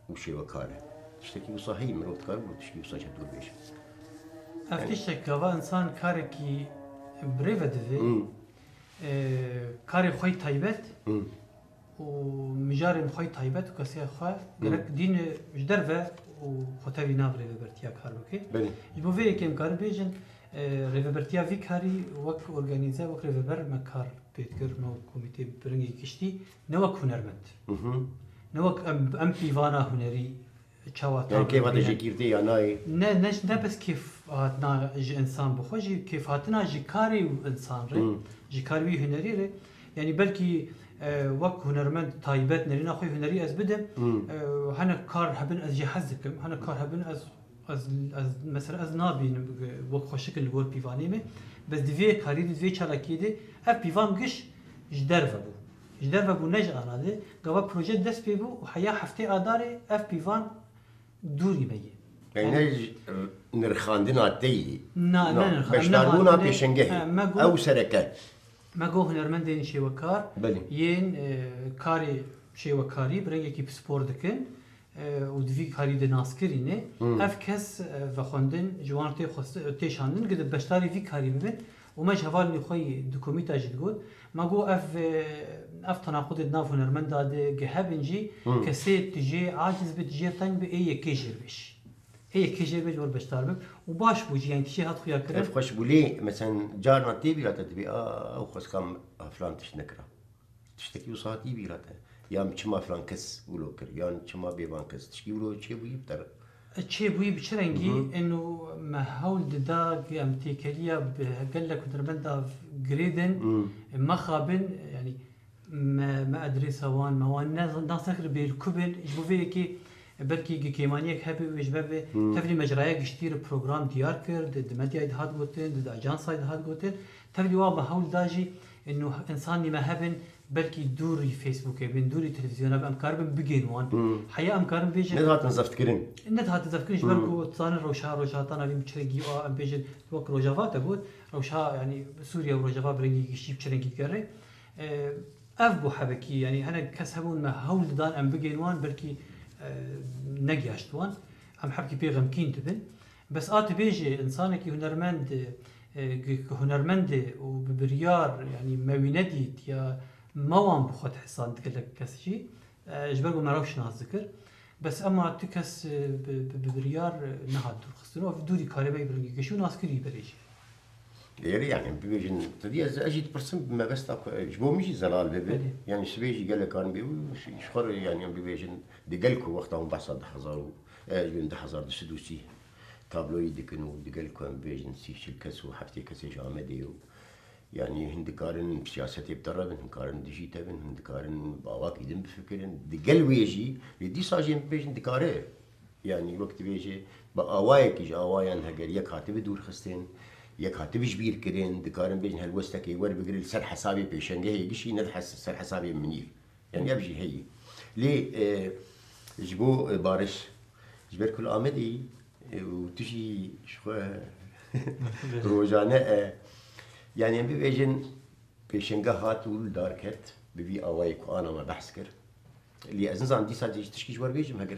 Û şêwekar e. Tiştekî wisa heyî, mirov dikare wilo tiştekî wisa ji hev dûr bêje. Ev Yani tiştek gava insan karekî birêve divê, Hmm. e, karê xwe yî taybet, Hmm. û mijarên xwe yî taybet û kesê xwe Hmm. gerek dîn ji derve û xwe tevî nav rêvebertiya kar bike. Belê. Ji bo vê yekê em karin bêjin, e, rêvebertiya vî karî wek organîze, wek rêveber me kar pê dikir, me wek komîtê bi rengekî giştî, ne wek hunermend. Hı hı. Ne wek em, em pîvana hunerî çawa Yani tam kêfa te dibînin. Jêgîrdê ya nayê? Ne, ne, ne bes kêf hatina ji insan bi xwe jî, kêf hatina ji karê û insan re, Hmm. ji kar wî hunerî re. Yani belkî, e, wek hunermend taybet nerîna xwe hunerî ez bidim. Hmm. E, hene kar hebin ez jê hez dikim, hene kar hebin ez, ez, ez, mesela ez nabînim, e, wek xweşik li gor pîvanê me. Bes di vê karî de, di vê çalakiyê de ev pîvan giş ji derve bû. Ji derve bû, ne ji ana de. Gava proje dest pê bû û heya heftê Adarê ev pîvan dûrî me yê. Yani Yani ne ji nirxandina te yî? Na, Na, ne nirxandin, beşdarbûna ne hatine, pêşengehê. He, me got, Ew sereke. Me got hunermendên şêwekar Belê. yên, e, karê şêwekarî bi rengekî pispor dikin, e, û di vî karî de naskirî ne. Hmm. Ev kes, e, vexwendin, ji wan tê xwest-, tê şandin, gide beşdarî vî karî bibin. Û me ji hevalên xwe yî di komîta jî digot, me got ev, e, ev tenaqudê di nav hunermenda de ge hebin jî, Hmm. kesê tijê aciz bi, tijê teng bi, ê yekê jêrbêj. Ê yekê jêrbêj wer beşdar bib. Û baş bû jî, yani tijê hat xuya kirin. Ev xweş bû lê, mesela carna tê bîra te dibê, a, ew xweskan filan tişt nekira. Tiştekî wisa hatî bîra te. Yan çima filan kes wilo kir, yan çima bêvan kes. Tişkî wilo çêbûyî bi te re. Çêbûyî bi çi rengî? Hı hı. Eno me hewl dida, em têkeliya bi gelek hunermenda girêdin, Hmm. mexabin, yani me, me adresa wan, me wan ne, nas nekir bê li ku bin. Ji bo vê yekê belkî gi kêmaniyek hebe wê ji me ve Hmm. tevlî mecraya giştî re program diyar kir, di, di medyayê de hat gotin, di, di ajansayê de hat gotin. Tevlî wa me hewl da jî, eno însanî me hebin, belkî dûrî Facebookê bin, dûrî televîzyona bin, em karibin bigên wan. Hmm. Heya em karin bêjin Ne dihatin zeft kirin. Ne dihatin zeft kirin, ji ber Hmm. ku zanin rewşa, rojhilata navîn bi çi rengî a, em bêjin, wek Rojava te got, rewşa, yani Sûriye û Rojava bi rengî giştî bi çi rengî digere. E, ev bû hebekî, yani hinek kes hebûn me hewl didan em bigên wan, belkî, e, negihaşt wan. Em hebkî pê xemkîn dibin. Bes a tu bêjî, insanekî hunermend, e, gi-, gi hunermend e û bi biryar, yanî me wî nedît ya me wan bi xwe dihesand gelek kes jî, e, ji ber ku me rewş nas dikir. Bes ema tu kes, e, bi, bi, bi biryar, e, nehat dûrxistin û ev dûrî karê me yî bi rengî giş û naskirî berê jî. Erê, yani, bibêjin, tu dî ez, ez jî dipirsim, mebesta ku, e, ji bo min jî zelal bibe. Belê. Yani, sibê jî gelek karin bê û ji xwe re, yani, em bibêjin, digel ku wexta hûn behsa du hezar û, e, ji bin du hezar du sed û sî tabloyî dikin û digel ku em bibêjin sî çil kes û heftê kesê ji Amedê û Yanî hin dikarin siyasetê bi te re bin, hin karin dijî te bin, hin dikarin bi awakî din bifikirin. Di gel wê jî, lê dîsa jî em bibêjin dikare. Yanî wek dibêje, bi awayekî ji awayan heger yek hatibi dûrxistin, yek hatibi ji bîr kirin, dikarin bêjin helwestekê werbigire li ser hesabê pêşengehê gişî, ne li hes-, ser hesabê Minîr. Yanî ev jî heye. Lê, e, ji bo, e, Bariş, ji ber ku li Amedê yî, e, û tu jî ji xwe rojane, e, yanî em bibêjin pêşenge hat û li dar ket, bi vî awayê ku ana me behs kir. Lê ez nizanim dîsa jî tişkî ji we re bêjim, heger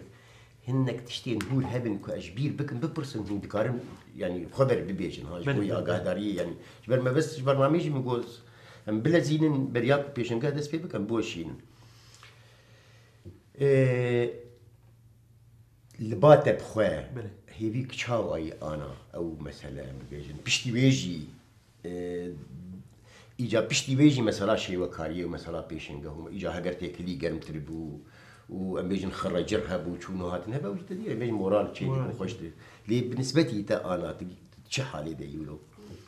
hinek tiştên hûr hebin ku ez ji bîr bikim, bipirsin, hûn dikarin, yanî xwe ber bibêjin, ha, ji Belê, bo belê, belê. Agahdariyê, yanî ji ber me bes ji bernameyê jî min got, em bilezînin beriya ku pêşenge dest pê bikin, biweşînin. Ê, li ba te bi xwe Belê. Hêvî ki çawa yî ana ew mesele em bibêjin. Piştî wê jî, e, îca piştî wê jî mesela şêwekariyê û mesela pêşengeh û îca heger têkilî germtir bû û em bêjin xirrecir hebû, çûn û hatin hebe û ji te dî em bêjin moral çê Moral dikin, xweş çê. Di. Lê bi nisbetî te ana tu çi halê de yî wilo?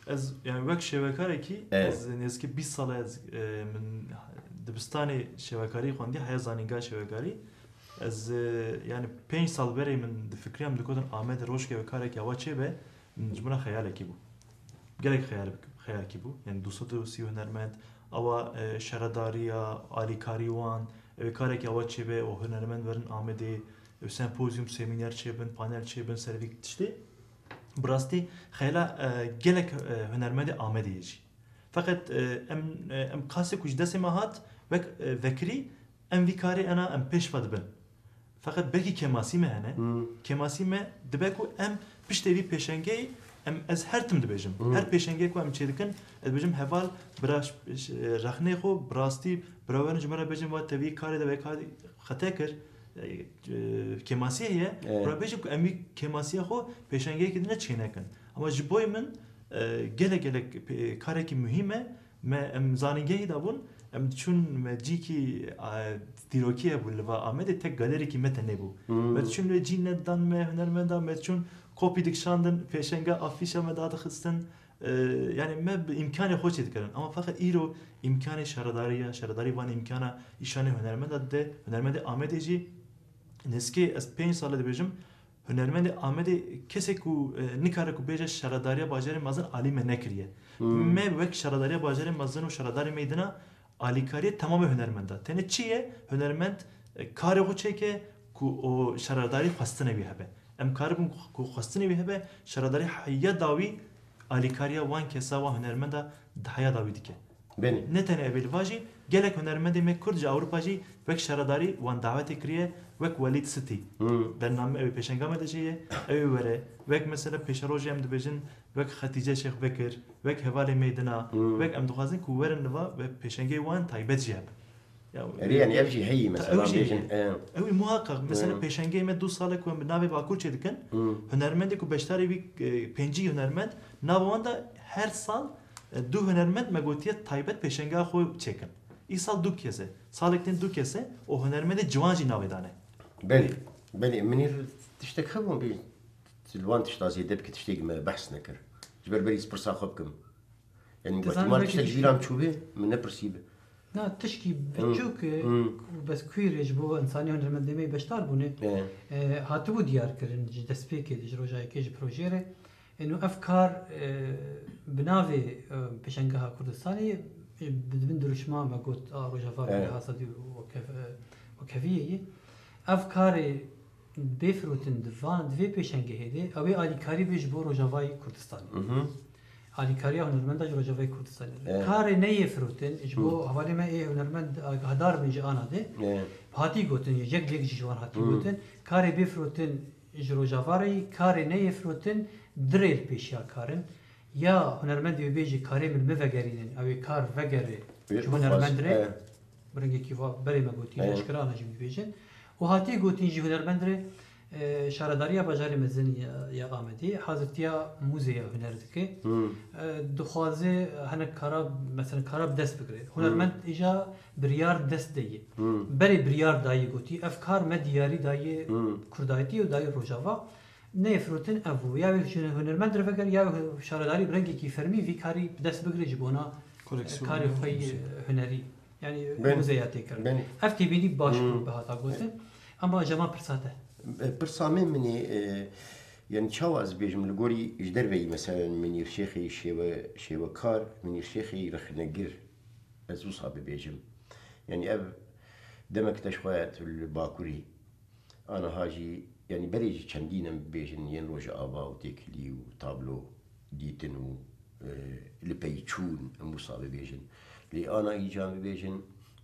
Ez, yani, wek şêwekarekî, Evet. Ez nêzîkî bîst sal e ez, e, min dibistanê şêwekarî xwendî, heya zanîngeha şêwekarî. Ez, e, yani, pênc sal berê min difikiriyam, digotin Amedê rojkê wê karekî awa çêbe, min ji min re xeyalekî bû. Gelek xeyal, xeyalekî bû. Yani, du sed û sî hunermend, awa, e, şaredariya, alîkarî wan, ew ê karekî awa çêbe, û hunermend werin Amedê, ew sempozyum, semîner çêbin, panel çêbin, ser vî tiştê. Bi rastî xeyla, e, gelek, e, hunermendê Amedê ye jî. Feqet, e, em, e, em qasê ku ji destê me hat, wek, e, vekirî, em vî karê ena em pêş ve dibin. Feqet belkî kêmasî me hene. Hmm. Kêmasî me dibe ku em piştê vî pêşengeyê, em, ez her tim dibêjim. Hmm. Her pêşengeyê ku em çêdikin, ez dibêjim heval bira ş-, ş-, rexnê xwe, bi rastî bira werin ji me re bêjin, va te vî karê de vê karê xete kir. E, e, kêmasî heye, Evet. Bira bêjin ku em wî kêmasiya xwe pêşengeyekî din çênekin. Ama ji boy min, e, gelek gelek pê-, karekî muhîm e. Me, em zanîngehî de bûn, em diçûn me cîkî, e, dîrokî hebû li va Amedê, tek galerekî me tenê bû. Hmm. Me diçûn wê cî nedidan me hunermenda, me diçûn kopî dikişandin, pêşenge afîşa me dadixistin. E, yani me bi îmkanê xwe çêdikirin. Ama feqet îro îmkanê şaredariya, şaredarî van îmkana îşanê hunermenda dide, hunermendê Amedê jî nêzîkî ez pênc sal e dibêjim, hunermendê Amedê kesê ku, e, nikare ku bêje şaredariya bajarê mezin alî me nekiriye. Hmm. Me wek şaredariya bajarê mezin û şaredarê me dina alîkariyê temamê hunermenda. Tenê çi ye? Hunermend, e, karê xwe çêke ku o şaredarî xwestinê wî hebe. Em karibin ku, ku xwestinê wî hebe, şaredarî heya dawî alîkariya wan kesa, wan hunermenda di heya dawî dike. Belê. Ne tenê ev ê li va jî, gelek hunermendê me Kurd ji Ewropa jî wek şaredarî wan dawetê kiriye, wek Welîd Sitî. Hmm. Bername ew ê pêşenga me de jê ye, ew ê were. Wek mesela pêşerojê em dibêjin, wek Xetîce Şêx Bekir, wek hevalê me dina, Hmm. wek em dixwazin ku werin li va ve pêşengê wan taybet jî hebe. Ya, Erê, yani ev jî heyî, Ta-, mesela, ew jî bêjin, heye. e. Ew ê muhakkak, mesela, Hmm. pêşengê me du salek ku em bi navê Bakur çêdikin, Hmm. hunermendê ku beşdarê wî, e, pêncî hunermend, nava wan de her sal, e, du hunermend me gotiye taybet pêşenga xwe çêkin. Îsal du kes e. Salek din du kes e, û hunermendê ciwan jî navê dane. Belê, belê. Minîr, tiştek hebûn bî, li wan tişta zêde bike, tiştê me behs nekir. Ji ber berî ez pirsa xwe bikim. Yani, Dizan wekî mal belkî tiştek ji tiştek bîra min çûbê, min nepirsî bi. Na, tişkî Hmm. biçûk e, Hmm. ku bes kuîrê ji bo insanê hunermendê me beşdar bûne. E. E, hatibû diyar kirin ji destpêkê de, ji roja yekê, ji projeyê re. Eno ev kar, e, bi navê, e, Pêşengeha Kurdistanê, e, bi, di bin dirûşma me got, a Rojava Evet. Bîra Azadî û Wekev-, e, Wekeviyê ye. Ev karê bê firotin di van, di vê pêşengehê de, ew ê alîkarî bê ji bo Rojavayê Kurdistanê. Mhm. Alîkariya hunermenda ji Rojavayê Kurdistanê. Evet. Karê neyê firotin, ji bo Hmm. hevalê me ê hunermend agahdar bin ji ana de, Evet. hatî gotin, yek yek jî ji wan hatî Hmm. gotin, karê bê firotin ji Rojava re yî, karê neyê firotin dirê li pêşiya karin. Ya hunermendê wê bêjî, karê min, min vegerînin, ew ê kar vegere Wê ji hunermend re. Evet. Bi rengekî va berê me gotî, Evet. eşkera ana jî bibêjin. Û hatiye gotîn jî hunermend re, e, şaredariya bajarê mezin ya, ya Amedê hazirtiya muzeya huner dike. Hmm. E, dixwaze hinek kara, mesela kara bi dest bigire. Hmm. Hunermend îja biryar dest de ye. Hmm. Berê biryar dayê gotî, ev kar me diyarî dayê Hmm. Kurdayetî û dayê Rojava. Neyê firotin ev bû. Ya wê ji hunermend re veger, ya wê şaredarî bi rengekî fermî vî karî bi dest bigire ji bona Koleksiyon. Karê xwe yî hunerî. Yani Ben- muzeya tê kirin. ben- Ev têbînî baş Hmm. bû bihata gotin. Ama jema pirsa te. E, pirsa min minî, e, yani çawa ez bêjim, li gorî ji derveyî, mesela Minîr Şêxê şêwe-, şêwekar, Minîr Şêxê rexnegir, ez wisa bibêjim. Yani ev demek te ji xwe tu li Bakurî, aniha jî, yani berê jî çendîn em bibêjin yên Rojava û têkilî û tablo dîtin û, e, li pey çûn, em wisa bibêjin. Lê ana îcan bibêjin,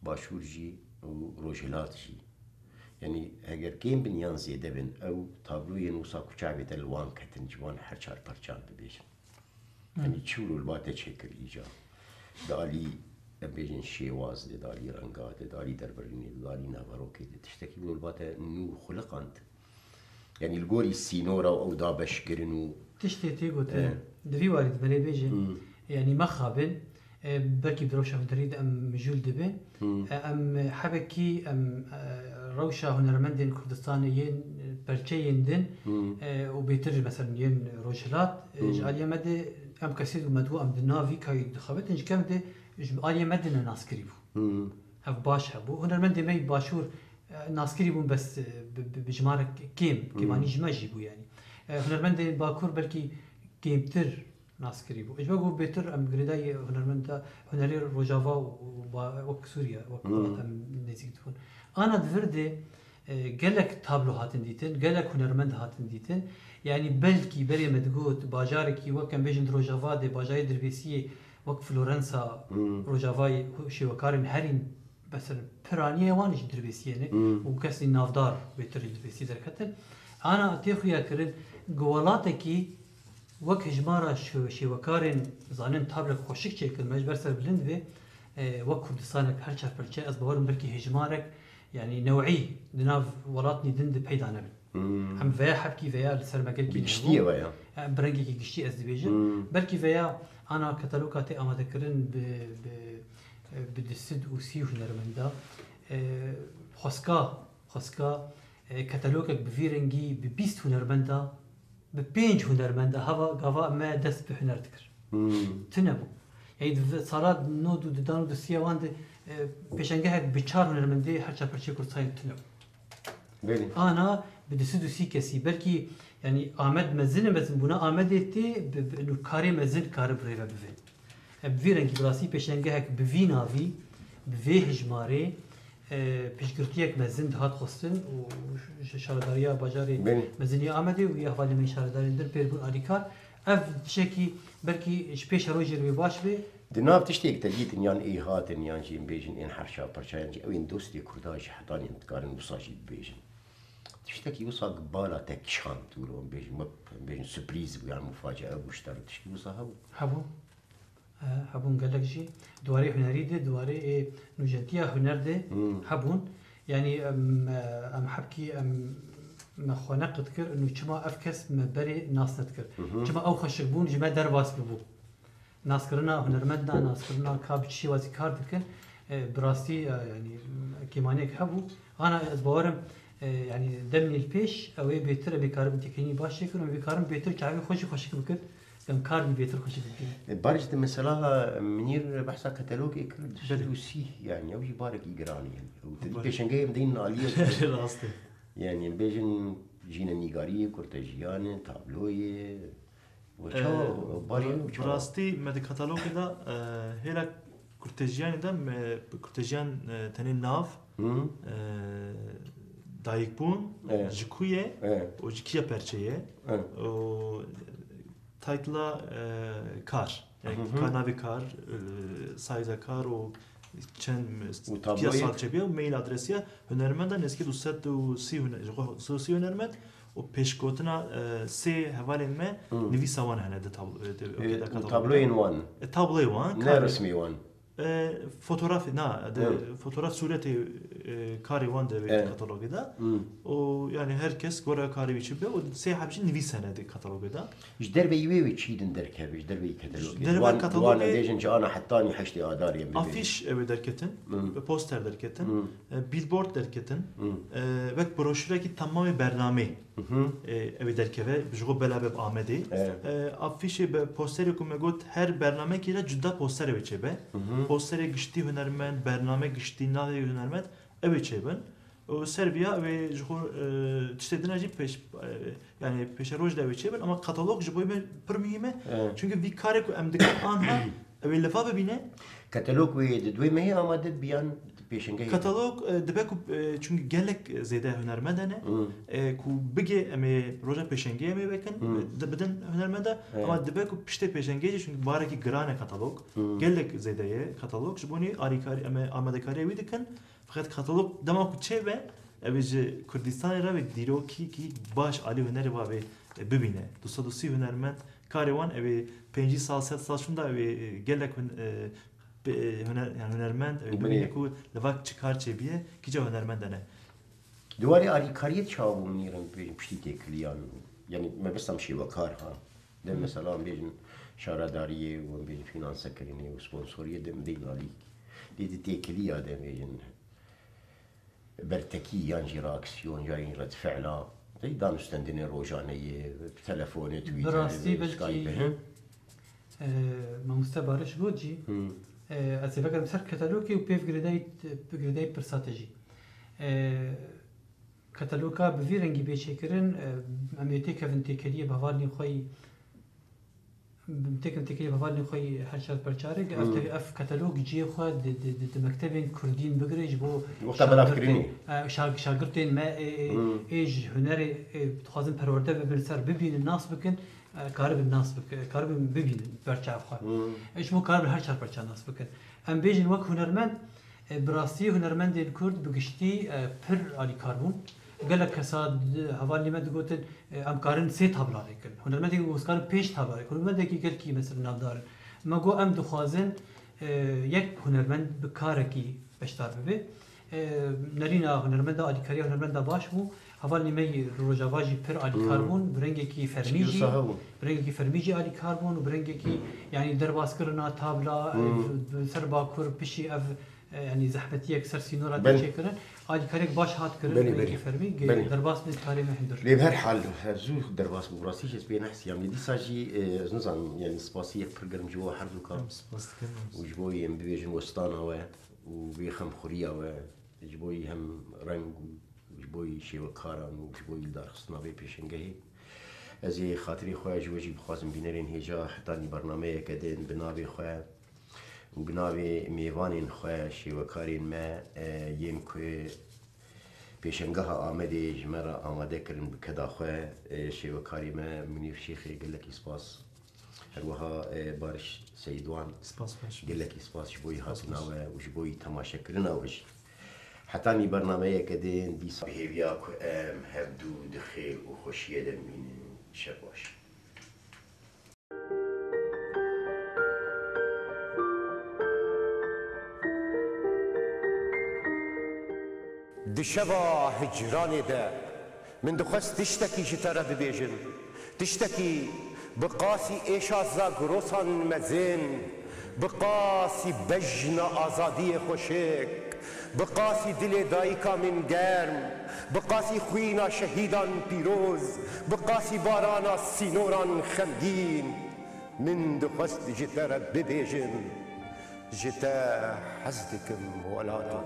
Başûr jî û Rojhilat jî. Yani heger kêm bin yan zêde bin, ew tabloyên wisa ku çavê te li wan ketin, ji wan her çar parçan bibêjin. Yani çi wilo li ba te çêkir îca? Di alî, em bêjin şêwaz de, di alî renga de, di alî derbirinê de, di alî naverokê de, tiştekî wilo li ba te nû xuliqand? Yani li gorî sînora û ew dabeşkirin û Tiştê tê gotin, Eh. di vî warî de berê bêjin, Hmm. yani mexabin, e, belkî bi rewşa hunderî de em mijûl dibin. Hmm. E, em hebekî, em, e, rewşa hunermendên Kurdistanê yên, e, perçeyên din, Hmm. e, û bêtir jî, mesela yên Rojhilat, e, Hmm. ji aliyê me de em kesê û me digot em di nav vî kayî dixebitin, ji kem de ji aliyê me de ne naskirî bû. Hmm. Ev baş hebû. Hunermendê me yî başûr, e, naskirî bûn, bes, e, bi, bi, bi jimarek kêm, Hmm. kêmanî ji me jî bû yani. E, hunermendê bakur belkî kêmtir naskirî bû. Ji ber ku bêtir em girêdayî hunermenda, hunerê Rojava û, û ba-, wek Sûriye, wek Hmm. welat em nêzîk dibûn. Ana di vir de, e, gelek tablo hatin dîtin, gelek hunermend hatin dîtin. Yani belkî berê me digot, bajarekî wek em bêjin di Rojava de, bajarê Dirbêsiyê wek Florensa Hmm. Rojavayê, şêwekarên herî, mesela, piraniyê wan jî Dirbêsiyê ne Hmm. û kesên navdar bêtir ji Dirbêsiyê derketin. Ana tê xuya kirin, ku welatekî wek hejmara şê-, şêwekarên zanin tablek xweşik çêkin, me ji ber ser bilind bê, e, wek Kurdistanek her çar perçe, ez bawer im belkî hejmarek, yani new'î di nav welatnî din de peyda nebin. Hmm. Em veya hebkî veya li ser me gelkî Bi giştî hebû. ye veya? Em bi rengekî giştî ez dibêjim. Hmm. Belkî veya ana kataloka tê amadekirin bi, bi, bi du sed û sî hunermenda. E, xweska, xweska, e, katalogek bi vî rengî bi bîst hunermenda, bi pênc hunermenda hava gava me dest bi huner dikir. Hmm. Tune bû. Yani di vi-, sala nod û dudan û du sî ya wan de, e, pêşengehek bi çar hunermendê her çar perçeyê Kurdistanê tune bû. Belê. Ana bi du sed û sî kesî, belkî, yani Amed mezin e, mezinbûna Amedê tê bi, bi nûkarê mezin kare bi rê ve bivê. E, bi vî rengî bi rastî pêşengehek bi vî navî, bi vê hejmarê, e, piştgirtiyek mezin dihat xwestin û ji şaredariya bajarê Belê. mezin ya Amedê û ya hevalên me şaredarên din pêr bûn alîkar. Ev tiştekî belkî ji pêş rojê re wê baş bê. Di nav tiştê te dîtin yan ê hatin yan jî em bêjin ên herşa perça yan jî ew ên dostê Kurda ji hetanên dikarin wisa jî bibêjin. Tiştekî wisa bala te kişand wilo em bêjin, wek em bêjin sürprîz bû yan mufacia bû ji te re tişkî wisa hebû? Hebû. E, hebûn gelek jî. Di warê hunerî de, di warê ê nûjentiya huner de Hmm. hebûn. Yani em, e, em hebkî em me xwe neqit kir, nû çima ev kes me berê nas nedikir? Mhm. Çima ew xweşik bûn ji me derbas bibû? Naskirina hunermenda, naskirina ka bi çi şêwazî kar dikin, e, bi rastî, e, yani, kêmaniyek hebû. Ana ez bawerim, e, yani demê li pêş ew ê bêtir em ê karin têkilînî baş çêkin û em ê karin bêtir çavê xwe jî xweşik bikin. Em kar bî bêtir xweşik bikin. E, barê jî te mesela Minîr behsa katalogê kir, Belê. du sed û sî, yani ew jî barekî giran e. Û te dî Belê. pêşengehê em deynin aliyê. Rast e. Yani em bêjin jînenîgariyê, kurtejiyanê, tabloyê, Ee, Çawa, barî bi, bi çawa? rastî me di katalogê de, e, hêla kurtejiyanê de me, kurtejiyan, e, tenê nav, Hı. e, dayikbûn, E. ji ku ye E. û ji kî ye perçe ye. E. Û titla, e, kar. Yani Hı hı. ka navê kar, e, sayza kar û çend Û kîya tabloyê? sal çêbûye û mail adresiya hunermenda nêzîkî du sed û sî huner-, ji xwe du sed û sî hunermend û pêşgotina, e, sê hevalên me Hı. nivîsa wan hene di tab-, e, di, E, di û katalogê tabloyên de. wan? E, tabloyê wan, Ne karê resmî wan? E, Fotoğrafê, na, de, Hı. fotoğraf sûretê, e, karê wan de wê Hı. katalogê de. Hı. Û yani her kes gore karê wî çi be, û sê heb jî nivîs hene di katalogê de. Ji derveyî wê wê çî din derkeve, ji derveyî katalogê. Ji derve Wan, katalogê wan bêjin ji ana hetanî heştê Adarê em bibêjin. Afiş ew ê derketin, Hı. poster derketin, Hı. e, billboard derketin, Hı. e, wek broşürekî temamê bernamê. Hı hı. E, ew ê derkeve, ji xwe bela be bi Amedê. Evet. E, afîşê be posterê ku me got, her bernamekî re cuda posterê wê çêbe. Hı hı. Posterê giştî hunermend, bername giştî, navê hunermend, ew ê çêbin. Û ser viya ew ê ji xwe, e, tiştê din re jî pêş, e, yani pêşeroj de ew ê çêbin, ama katalog ji bo me pir muhîm e. Evet. Çünkü vî karê ku em dikin anha, ew ê li va bibîne. Katalog wê di duê mehê amade biyan pêşengehê? Katalog, e, dibe ku, e, çünkü gelek zêde hunermend hene, Hmm. e, ku bigê em ê roja pêşengê em ê vekin, Hmm. e, di bidin hunermenda, Evet. ama dibe ku piştê pêşengê jî, çünkü barekî giran e katalog, Hmm. gelek zêde ye katalog, ji bo nî alîkarî, em ê amadekariyê wî dikin, feqet katalog dema ku çêbe, ew ê ji Kurdistanê re wê dîrokîkî baş alî hunerê wa bê, e, bibîne. Du sed û sî hunermend, karê wan ew ê pêncî sal, sed sal şûnda ew ê, e, gelek hun-, e, Pê-, huner-, yani hunermend, e, Belê. bibîne ku li va çi kar çêbûye, kîja hunermend hene. Di warê alîkariyê çawa bû, min ê re bibêjin piştî têkiliyan? Yani me birsam şêwekar ha. De Hmm. mesela em bêjin şaredariyê û em bêjin finansekirinê û sponsoriyê de em dêjin alî. Dê di têkiliya de em bêjin bertekî yan jî reaksiyon yan jî redfe'la, tey danûstendinê rojaneyê, telefonê, Bi rastî Twitterê, belkî, Skypeê, he? e, mamoste Bariş got jî, Hmm. e, ez ê vegerim ser katalogê û pêv girêdayî, girêdayî pirsa te jî. E, kataloga bi vî rengî bê çêkirin, e, em ê têkevin têkiliyê bi hevalên xwe yî Têkin têkilî hevalên xwe yî her çar perçarê, ev Hmm. te-, ev katalog cihê xwe di, di, di, di mektebên kurdîn bigire ji bo Wexta belavkirinê. şagirtên, e, şag-, şagirtên me, ê, ê, Hmm. ê ji hunerê, ê, dixwazin perwerde bibin ser, bibînin, nas bikin, e, karibin nas bikin, karibin bibînin perçev xwe. Hmm. E, ji bo karibin her çar perça nas bikin. Em bêjin wek hunermend, E, bi rastî hunermendên kurd bi giştî, e, pir alîkar bûn. Gelek kesa di-, hevalên me digotin, e, em karin sê tabla lê kirin. Hunermendekî ku ez karim pênc tabla lê kirin. Hunermendekî gelkî mesela navdar in. Me got em dixwazin, e, yek hunermend bi karekî beşdar bibe. E, nerîna hunermenda, alîkariya hunermenda baş bû. Hevalên me yê Rojava jî pir alîkar Hmm. bûn, bi rengekî fermî Çi jî, wisa hebû? bi rengekî fermî jî alîkar bûn û bi rengekî, yanî derbaskirina tabla, Hmm. e, bi ser bakur pişî ev, e, yanî zehmetiyek ser sînora Belê. tê çêkirin. Alîkariyek baş hat kirin, Belê, bi rengekî belê. fermî, ge-, Belê. derbas bin karê me hundir. Lê bi her hal, her zû derbas bû, rastî jî ez pê nehsiyam. Lê dîsa jî, e, ez nizanim, yanî spasiyek pir germ ji bo her du ka. Em spas dikin, em Û ji bo yê em bibêjin westana we û vê xemxuriya we. Ji bo yî hem reng û ji bo yî şêwekaran û ji bo yî lidarxistina vê pêşengehê. Ez ê xatirê xwe ji we jî bixwazim bînerên hêja hetanî bernameyeke din bi navê xwe û bi navê mêvanên xwe, şêwekarên me, e, yên ku pêşengeha Amedê ji me re amade kirin bi keda xwe, e, şêwekarê me Munîr Şêxê gelekî spas. Her wiha, e, Bariş Seyîdwan, Spas baş. gelekî spas ji bo yî Spas hatina baş. we û ji bo yî temaşekirina we jî. Hetanî bernameyeke din dîsa bi hêviya ku em hevdû di xêr û xweşiyê de bimînin. Şev baş. Di şeva hicranê de min dixwest tiştekî ji te re bibêjim. Tiştekî bi qasî êşa zagrosan mezin, bi qasî bejna azadiyê xweşik, bi qasî dilê dayika min germ, bi qasî xwîna şehîdan pîroz, bi qasî barana sînoran xemgîn. Min dixwest ji te re bibêjim, ji te hez dikim welato.